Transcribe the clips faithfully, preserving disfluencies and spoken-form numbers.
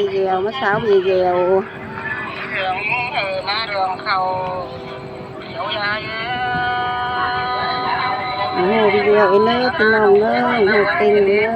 Video ꞌmá sáo video. Ủng hộ video ên ꞌnớ ꞌpi ꞌnọng ꞌnớ, ủng hộ kênh ꞌnớ.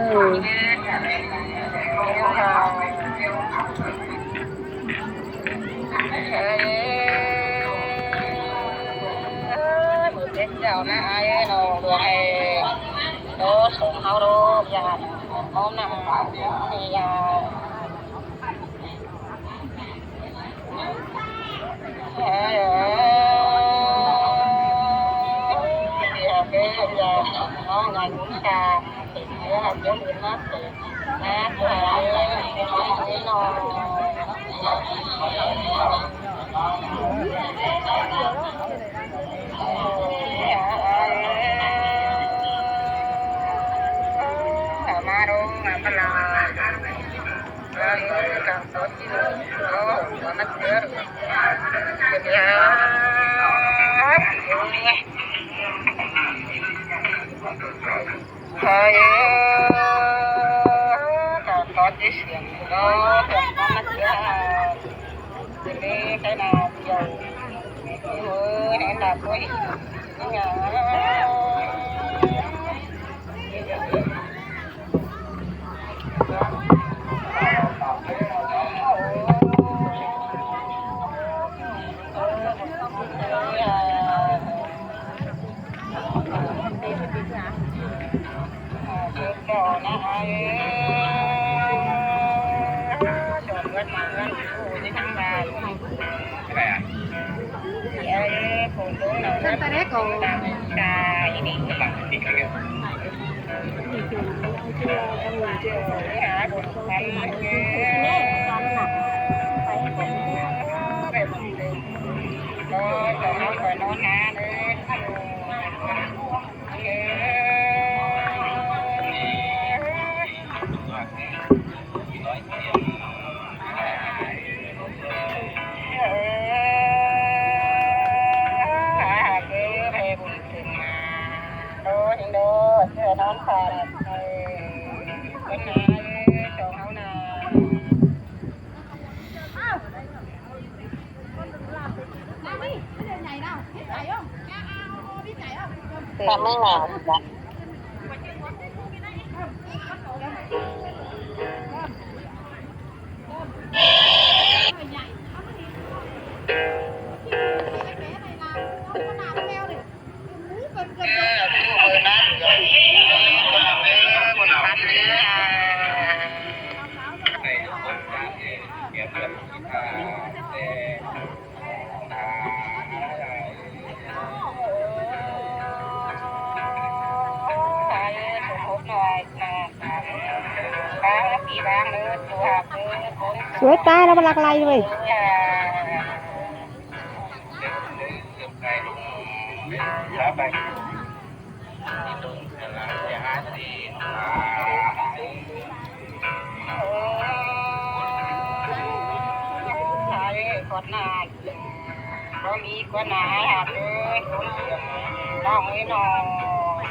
Suối tai nó mà lắc lay vậy.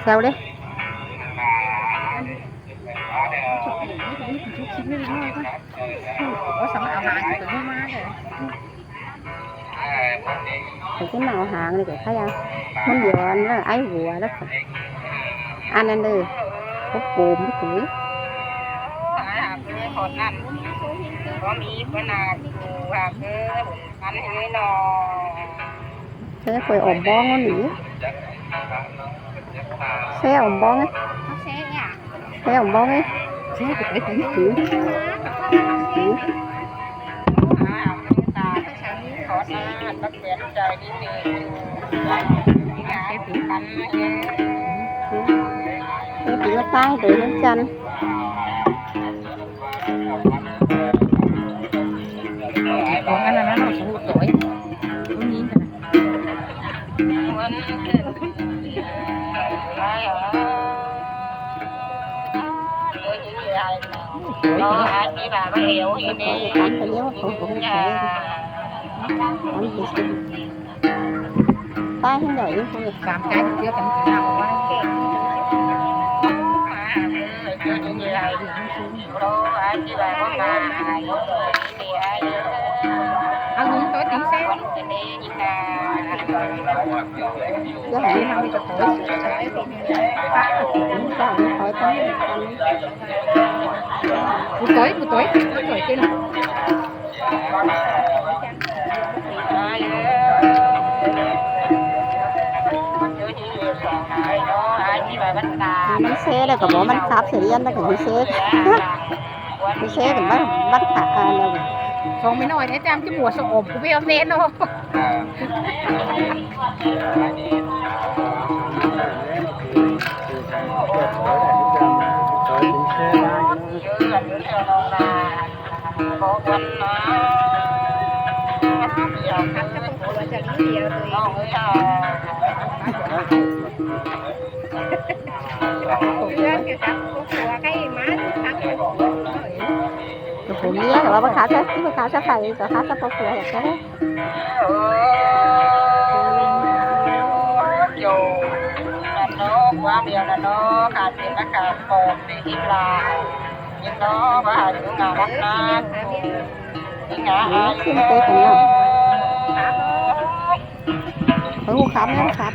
Sao đấy? Có sắm áo hàng thì tôi mua má rồi. Cái áo hàng này của khách à? Muốn nhiều ăn nữa, ai hùa đó. Ăn ăn đi. Có cốm với túi. Có mì, có nạc, có hạt, có bún, ăn thế nó. Xe quay ổn bóng nó nỉ. Xe ổn bóng ấy. Xe à? Xe ổn bóng ấy. Xe của cái tí. Tí. Tí. Xe tí nó tai tới nó chăn. Con ăn là nó sụt tuổi. Tôi nhìn thế này. Tai không đợi không được. Cảm cái kia chẳng thể nào mà. Ăn uống tối tí xem. Giờ hãy đi ăn đi cà phê. Buổi tối, buổi tối, buổi tối kia nào. Bắn xe đây, có bố bắn khắp sẽ đi ăn đây, có bắn xe. Bắn xe thì bắn, bắn khắp, à, đâu. Không, mới nói thế, em chứ mùa sổ ổn, cũng biết em nên đâu. Cái phủ mía là bác khá chắc, chứ bác khá chắc phải, có khá chắc có phủ là chắc đấy. Dù là nó quá bèo là nó khát thì nó khát còn để hít là nhưng nó bá hại chúng ta lắm na. Những ngã ai xin tê cùng nhau. Hứa hụ khám nhé, khám.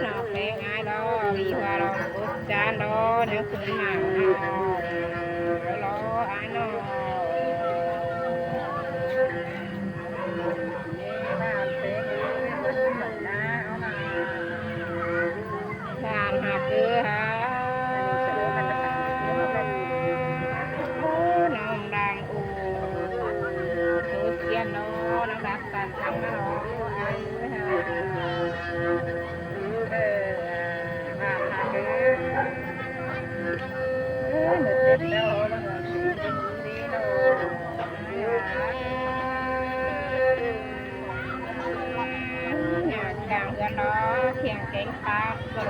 Nó bé ngái đó, đi qua đó, ốp chán đó, nếu cũng mảng đó, ai nó. Bạn hạt cứ hả? Nó đang ủ, số tiền đó, nó đang tàn thắng đó. Cảng hứa nó thiêng kéng pháp rồi.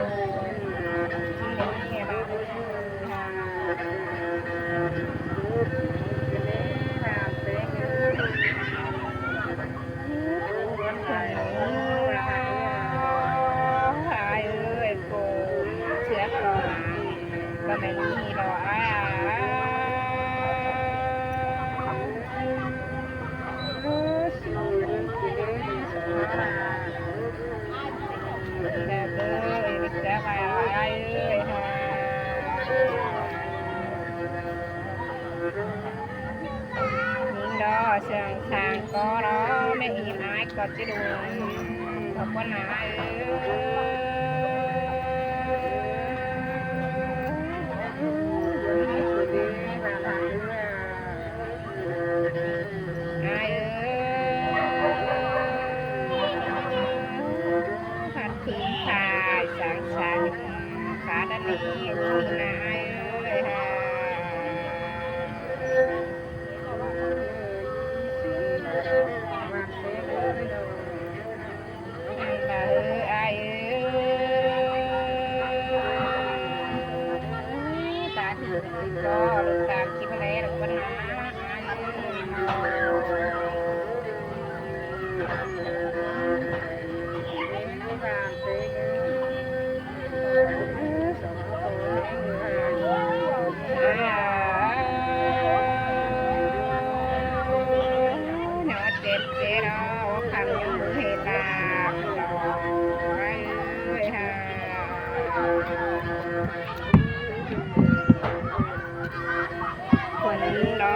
Ai ơi, cô sửa con. Con bé Nhi đó à. ꞌNhính đó, sương sang có đó, mẹ in ai có chứ đu. Có con ai ơi. Ai ơi. Phát phim phai, sang sang, phá đa ni, ni na ai ơi ha. Bà ơi, ai ơi. Ta thì có, ta chỉ có lẽ là con ai ơi. Nó chết chết đó, thằng hề tạp đó. Ơi ha. Khuôn đó.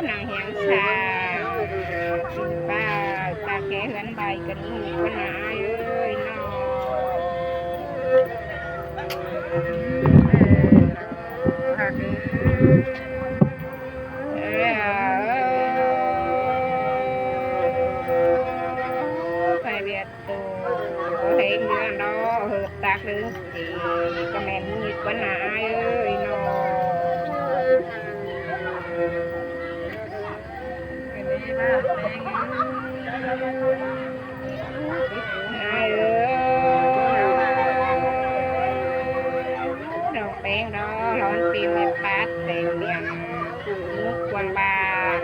Năng hiến xa. Ba, ta khé hướn bài cần ý nghĩ con ai ơi nó. Phải biết tổ có thể nữa nó hợp tác được thì có mẹ nghĩ con ai ơi nó. Ai ơi. Đồng bén đó, lón phim mẹ phát bén miệng. Quảng bá.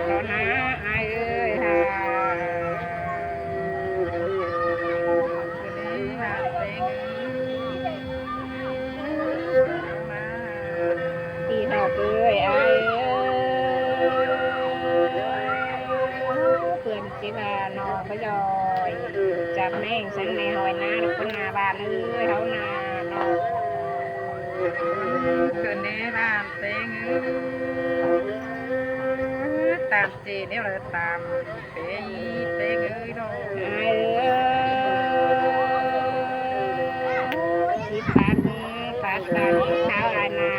Đó ná, ai ơi ha. Đi học ơi ai ơi. Phim chỉ là nó bây giờ chặt neng sáng nay hỏi na được con na ba nữa hấu na nó. Cứ né ba teng ơi. Tạm chỉ nếu là tạm. Teng ơi, teng ơi, đó. Ai ơi. Chỉ phạt, phạt, phạt, tháo ai mà.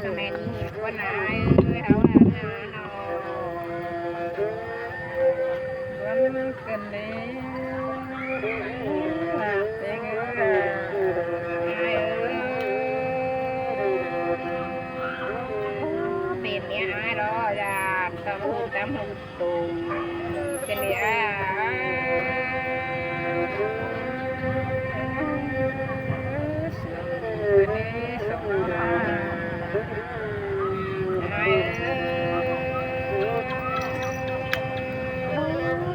Comment của nà ai ơi, tháo ai mà, nó. Vẫn cần đi. Teng ơi. Ai ơi. Pên ꞌnị ai đó, dạ, tâm hụt, tâm hụt. Tùng. Cái này à. Cái này sống nó mà. Ai.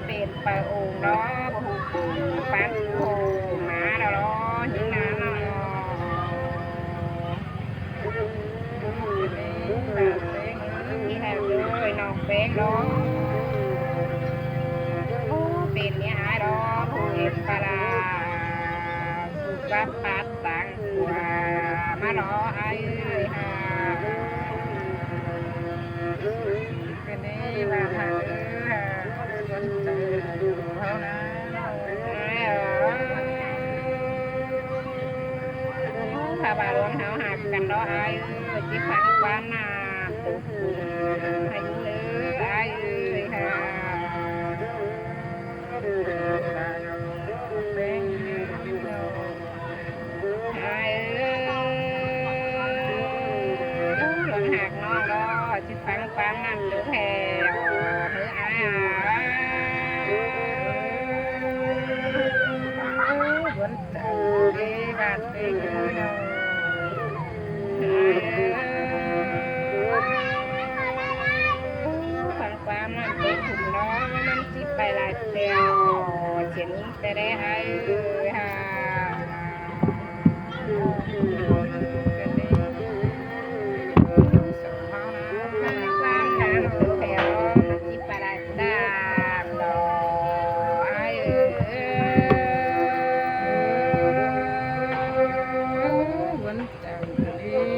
Pên pa ung đó, bơ hụ ung, pán ung, má đó đó, những ná nó. Đi hẹo đuôi nọc bén đó. Ú, pên ꞌnị ai đó, bơ hụ ên pa la. Báp pát táng quà, má đó ai ơi ha. Cái này là hả ư hả. Con trai hả ư hả. Ai ơi. Thả bà luôn háo hạt cắn đó ai ơi. Chỉ phản quan à. Tụt. Hãy nhớ ai ơi hả. Ai ơi. Lon hạc ꞌnọng đó. Chứ phắng quán năn tố hè. Hứa ai à. Buôn tơ đi bạt đi. Ai ơi. Phắng quán năn tố thùng đó. Năn chip bay lại tèo. Chiến ꞌnị. Tê đê ai ư hả. Cái này sống máu nó. Quán năn tố hè đó. Năn chip bay lại tèo. Ai ơi. Buôn tơ đi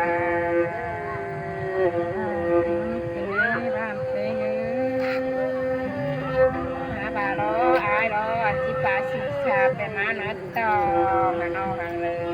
Ê, ꞌváng ꞌtếng ơi. Hả, ꞌva lo ai lo, ꞌchí pá sí sa pên ꞌmá ꞌnọ ꞌtọ, ꞌmá ꞌnọ ꞌváng ꞌlới.